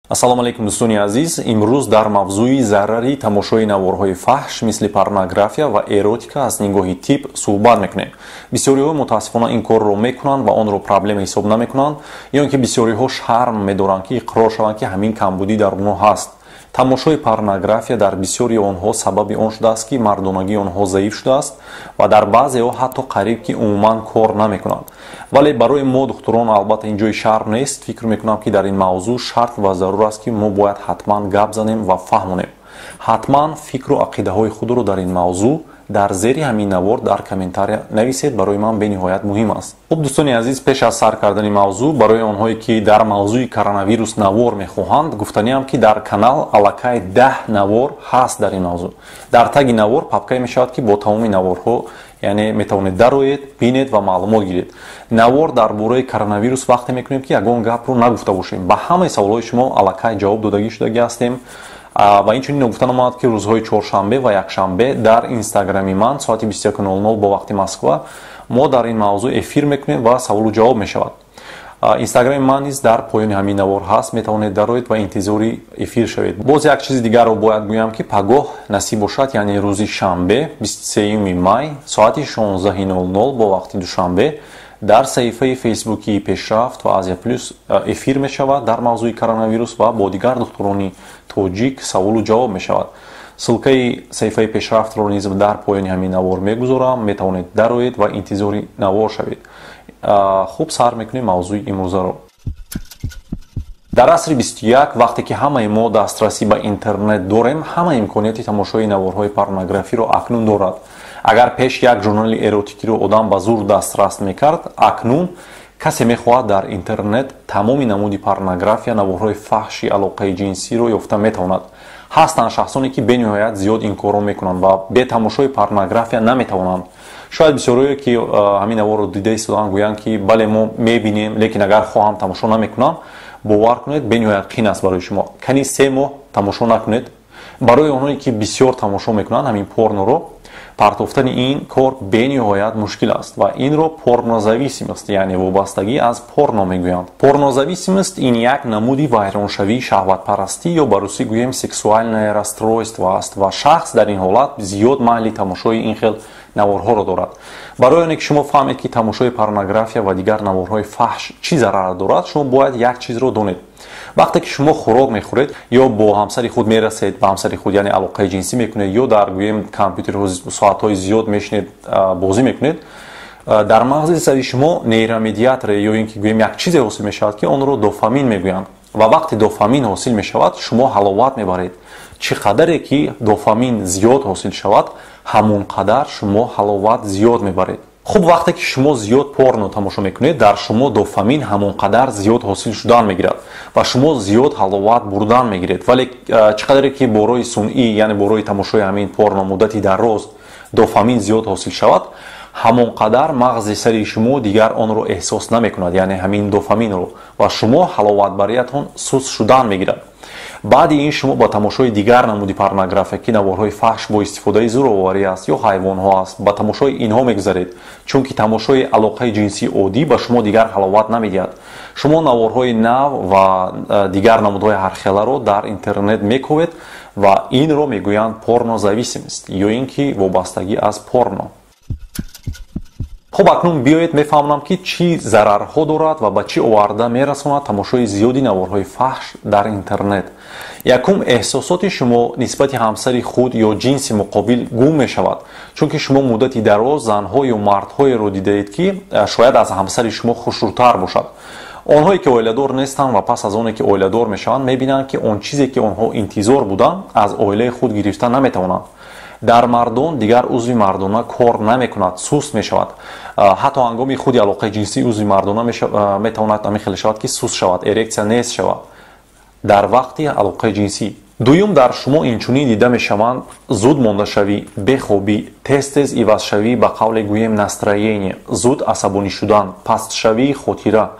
Ассалому алайкум, дӯстони азиз. Имрӯз дар мавзӯи зарари тамошои наворҳои фаҳш, мисли порнография ва эротика, аз нигоҳи тиб суҳбат мекунем. Бисёриҳо мутаассифона ин корро мекунанд ва онро проблема ҳисоб намекунанд, ё ин ки бисёриҳо шарм медоранд, ки иқрор шаванд, ки ҳамин камбудӣ дар онҳо ҳаст. Тамошои порнография дар бисёри онҳо сабаби он шудааст, ки мардонагии онҳо заиф шудааст ва дар баъзеҳо ҳатто қариб ки умуман кор намекунанд. Вале барои мо, духтурон, албатта ин ҷои шарм нест. Фикр мекунам, ки дар ин мавзӯъ шарт ва зарур аст, ки мо бояд ҳатман гап занем ва фаҳмонем. Ҳатман фикру ақидаҳои худро дар ин мавзӯъ дар зери ҳамин навор дар комментария нависед, барои ман бениҳоят муҳим аст. Хуб, дӯстони азиз, пеш аз сар кардани мавзӯъ, барои онҳое, ки дар мавзӯи коронавирус навор мехоҳанд, гуфтаниам, ки дар канал аллакай 10 навор ҳаст дар ин мавзӯъ. Дар таги навор папкае мешавад, ки бо тамоми наворҳо, яъне метавонед дароед, бинед ва маълумот гиред. Навор дар бораи коронавирус вақте мекунем, ки ягон гапро нагуфта бошем, ба ҳамаи саволҳои шумо аллакай ҷавоб додагӣ шудагӣ ҳастем. Ва инчунин ногуфта намонад, ки рӯзҳои чоршанбе ва якшанбе дар инстаграми ман соати 21:00 бо вақти Москва мо дар ин мавзӯъ эфир мекунем ва саволу ҷавоб мешавад. Инстаграми ман низ дар поёни ҳамин навор ҳаст, метавонед дароед ва интизори эфир шавед. Боз як чизи дигарро бояд гӯям, ки пагоҳ насиб бошад, яъне рӯзи шанбе, 23 май, соати 16:00 бо вақти Душанбе дар саҳифаи фейсбукии «Пешрафт» ва «Азия Плюс» эфир мешавад дар мавзӯи коронавирус ва бо дигар духтурони тоҷик саволу ҷавоб мешавад. Ссылкаи саҳифаи «Пешрафтро» низ дар поёни ҳамин навор мегузорам, метавонед дароед ва интизори навор шавед. Хуб, сар мекунем мавзӯи имрӯзаро. Дар асри 21, вақте ки ҳамаи мо дастрасӣ ба интернет дорем, ҳама имконияти тамошои наворҳои порнографиро акнун дорад. Агар пеш як журнали эротикиро одам ба зур дастрас мекард, акнун касе мехоҳад, дар интернет тамоми намуди порнография, наворҳои фаҳши алоқаи ҷинсиро ёфта метавонад. Ҳастанд шахсоне, ки бениҳоят зиёд ин корро мекунанд ва бе тамошои порнография наметавонанд. Шояд бисёрое, ки ҳамин наворро дида истодаанд, гӯянд, ки бале, мо мебинем, лекин агар хоҳам, тамошо намекунам. Бовар кунед, бениҳоят қин аст барои шумо. Кани 3 моҳ тамошо накунед. Барои онҳое, ки бисёр тамошо мекунанд ҳамин порноро, партофтани ин кор бениҳоят мушкил аст ва инро порнозависимость, яъне вобастагӣ аз порно мегӯянд. Порнозависимость ин як намуди вайроншавии шаҳватпарастӣ ё ба русӣ гӯем, сексуальное расстройство аст ва шахс дар ин ҳолат зиёд майли тамошои ин хел наворҳоро дорад. Барои оне ки шумо фаҳмед, ки тамошои порнография ва дигар наворҳои фаҳш чӣ зарар дорад, шумо бояд як чизро донед. Вақте ки шумо хӯрок мехӯред ё бо ҳамсари худ мерасед, ба ҳамсари худ, яъне алоқаи ҷинсӣ мекунед, ё дар, гӯем, компютерҳо соатҳои зиёд мешинед, бозӣ мекунед, дар мағзи сари шумо нейромедиаторе ё ин ки, гӯем, як чизе ҳосил мешавад, ки онро дофамин мегӯянд. Ва вақте дофамин ҳосил мешавад, шумо ҳаловат мебаред. Чӣ қадаре ки дофамин зиёд ҳосил шавад, ҳамон қадар шумо ҳаловат зиёд мебаред. Хуб, вақте ки шумо зиёд порно тамошо мекунед, дар шумо дофамин ҳамон қадар зиёд ҳосил шудан мегирад ва шумо зиёд ҳаловат бурдан мегиред. Вале чӣ қадаре ки бо роҳи сунъӣ, яъне бо роҳи тамошои ҳамин порно, муддати дароз дофамин зиёд ҳосил шавад, ҳамон қадар мағзи сари шумо дигар онро эҳсос намекунад, яъне ҳамин дофаминро, ва шумо ҳаловатбариятон суст шудан мегирад. Баъди ин шумо ба тамошои дигар намуди порнография, ки наворҳои фаҳш бо истифодаи зӯроварӣ аст ё ҳайвонҳо аст, ба тамошои инҳо мегузаред, чунки тамошои алоқаи ҷинсии оддӣ ба шумо дигар ҳаловат намедиҳад. Шумо наворҳои нав ва дигар намудҳои ҳархеларо дар интернет мековед ва инро мегӯянд порнозависимость ё ин ки вобастагӣ аз порно. Хуб, акнун биёед мефаҳмонам, ки чӣ зарарҳо дорад ва ба чӣ оварда мерасонад тамошои зиёди наворҳои фаҳш дар интернет. Якум, эҳсосоти шумо нисбати ҳамсари худ ё ҷинси муқобил гум мешавад, чунки шумо муддати дароз занҳо ё мардҳоеро дидаед, ки шояд аз ҳамсари шумо хушрӯтар бошад. Онҳое, ки оиладор нестанд ва пас аз оне ки оиладор мешаванд, мебинанд, ки он чизе, ки онҳо интизор буданд, аз оилаи худ гирифта наметавонанд. Дар мардон дигар узви мардона кор намекунад, суст мешавад. Ҳатто ҳангоми худи алоқаи ҷинсӣ узви мардона метавонад ҳамин хеле шавад, ки суст шавад, эрексия нест шавад дар вақти алоқаи ҷинсӣ. Дуюм, дар шумо инчунин дида мешаванд зуд мондашавӣ, бехобӣ, тез тез ивазшавӣ, ба қавле гӯем, настроение, зуд асабонӣ шудан, пастшавии хотира,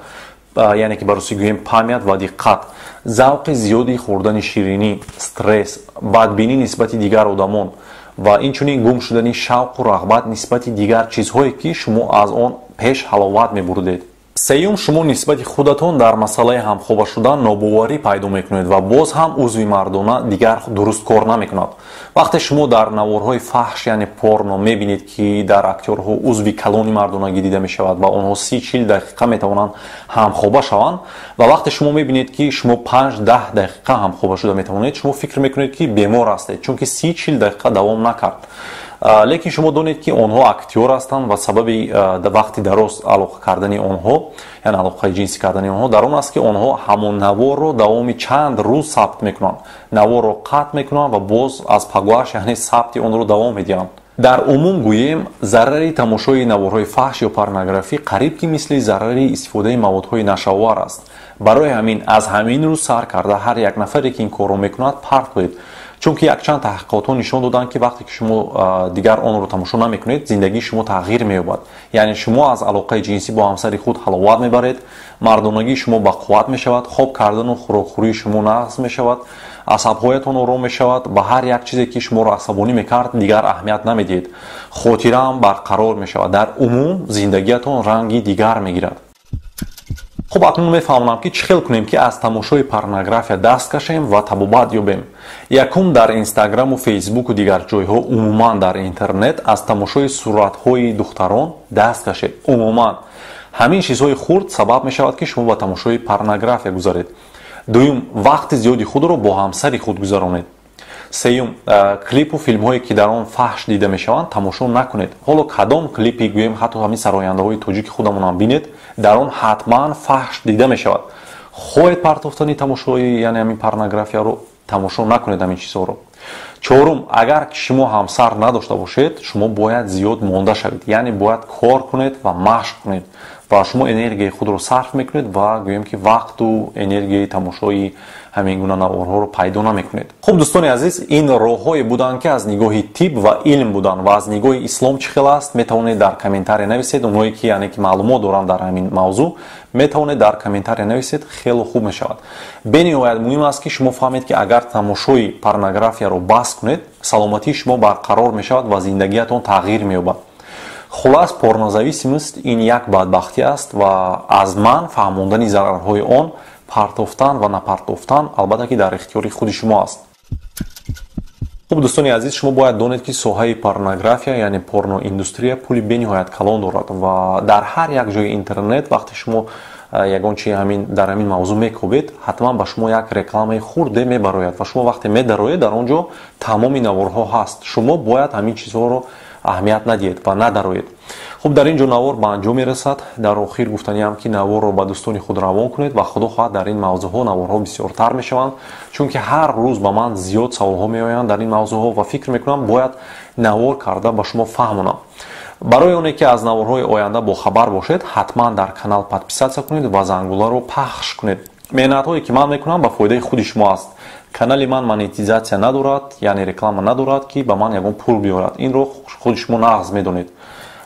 яъне ки ба русӣ гӯем, память ва диққат, завқи зиёди хӯрдани ширинӣ, стресс, бадбинӣ нисбати дигар одамон ва инчунин гум шудани шавқу рағбат нисбати дигар чизҳое, ки шумо аз он пеш ҳаловат мебурдед. Сеюм, шумо нисбати худатон дар масъалаи ҳамхоба шудан нобоварӣ пайдо мекунед ва боз ҳам узви мардона дигар дуруст кор намекунад. Вақте шумо дар наворҳои фаҳш, яъне порно, мебинед, ки дар актёрҳо узви калони мардонагӣ дида мешавад ва онҳо 30-40 дақиқа метавонанд ҳамхоба шаванд, ва вақте шумо мебинед, ки шумо 5-10 дақиқа ҳамхоба шуда метавонед, шумо фикр мекунед, ки бемор ҳастед, чунки 30-40 дақиқа давом накард. Лекин шумо донед, ки онҳо актёр ҳастанд ва сабаби вақти дароз алоқа кардани онҳо, яъне алоқаи ҷинсӣ кардани онҳо дар он аст, ки онҳо ҳамон наворро давоми чанд рӯз сабт мекунанд, наворро қатъ мекунанд ва боз аз пагоҳаш, яъне сабти онро давом медиҳанд. Дар умум гӯем, зарари тамошои наворҳои фаҳш ё порнографӣ қариб ки мисли зарари истифодаи маводҳои нашаовар аст. Барои ҳамин аз ҳамин рӯз сар карда ҳар як нафаре, ки ин корро мекунад, партоед, чунки якчанд таҳқиқотҳо нишон доданд, ки вақте ки шумо дигар онро тамошо намекунед, зиндагии шумо тағйир меёбад. Яъне шумо аз алоқаи ҷинсӣ бо ҳамсари худ ҳаловат мебаред, мардонагии шумо бақувват мешавад, хоб кардану хӯрокхӯрии шумо нағз мешавад, асабҳоятон ором мешавад, ба ҳар як чизе, ки шуморо асабонӣ мекард, дигар аҳамият намедиҳед, хотираам барқарор мешавад. Дар умум зиндагиятон ранги дигар мегирад. Хуб, акнун мефаҳмонам, ки чӣ хел кунем, ки аз тамошои порнография даст кашем ва табобат ёбем. Якум, дар инстаграму фейсбуку дигар ҷойҳо, умуман дар интернет аз тамошои суратҳои духтарон даст кашед. Умуман ҳамин чизҳои хурд сабаб мешавад, ки шумо ба тамошои порнография гузаред. Дуюм, вақти зиёди худро бо ҳамсари худ гузаронед. Сеюм, клипу филмҳое, ки дар он фаҳш дида мешаванд, тамошо накунед. Ҳоло кадом клипи гӯем, ҳатто ҳамин сарояндаҳои тоҷики худамонам бинед, дар он ҳатман фаҳш дида мешавад. Хоҳед партофтани тамошои, яъне ҳамин порнографияро, тамошо накунед ҳамин чизҳоро. Чорум, агар шумо ҳамсар надошта бошед, шумо бояд зиёд монда шавед, яъне бояд кор кунед ва машқ кунед ва шумо энергияи худро сарф мекунед ва гӯем, ки вақту энергияи тамошои ҳамин гуна наворҳоро пайдо намекунед. Хуб, дӯстони азиз, ин роҳҳое буданд, ки аз нигоҳи тиб ва илм буданд ва аз нигоҳи ислом чӣ хел аст, метавонед дар комментария нависед. Онҳое, ки яъне ки маълумот доранд дар ҳамин мавзӯъ, метавонед дар комментария нависед, хело хуб мешавад. Бениҳоят муҳим аст, ки шумо фаҳмед, ки агар тамошои порнографияро бас кунед, саломатии шумо барқарор мешавад ва зиндагиятон тағйир меёбад. Хулас, порнозависимость ин як бадбахтӣ аст ва аз ман фаҳмондани зарарҳои он, партофтан ва напартофтан, албатта ки дар ихтиёри худи шумо аст. Хуб, дӯстони азиз, шумо бояд донед, ки соҳаи порнография, яъне порноиндустрия, пули бениҳоят калон дорад ва дар ҳар як ҷои интернет вақте шумо ягон чи ҳамин дар ҳамин мавзӯъ мекобед, ҳатман ба шумо як рекламаи хурде мебарояд ва шумо вақте медароед, дар он ҷо тамоми наворҳо ҳаст. Шумо бояд ҳамин чизҳоро аҳамият надиҳед ва надароед. Хуб, дар ин ҷо навор ба анҷом мерасад. Дар охир гуфтаниам, ки наворро ба дӯстони худ равон кунед ва худо хоҳад, дар ин мавзӯъҳо наворҳо бисёртар мешаванд, чунки ҳар рӯз ба ман зиёд саволҳо меоянд дар ин мавзӯъҳо ва фикр мекунам, бояд навор карда ба шумо фаҳмонам. Барои оне ки аз наворҳои оянда бохабар бошед, ҳатман дар канал подписаться кунед ва зангуларо пахш кунед. Меҳнатҳое, ки ман мекунам, ба фоидаи худи шумо аст. Канали ман монетизатсия надорад, яъне реклама надорад, ки ба ман ягон пул биёрад. Инро худи шумо нағз медонед.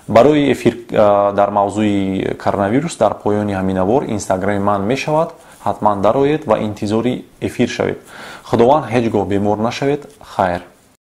Барои эфир дар мавзӯи коронавирус дар поёни ҳамин навор инстаграми ман мешавад, ҳатман дароед ва интизори эфир шавед. Худованд ҳеҷ гоҳ бемор нашавед. Хайр.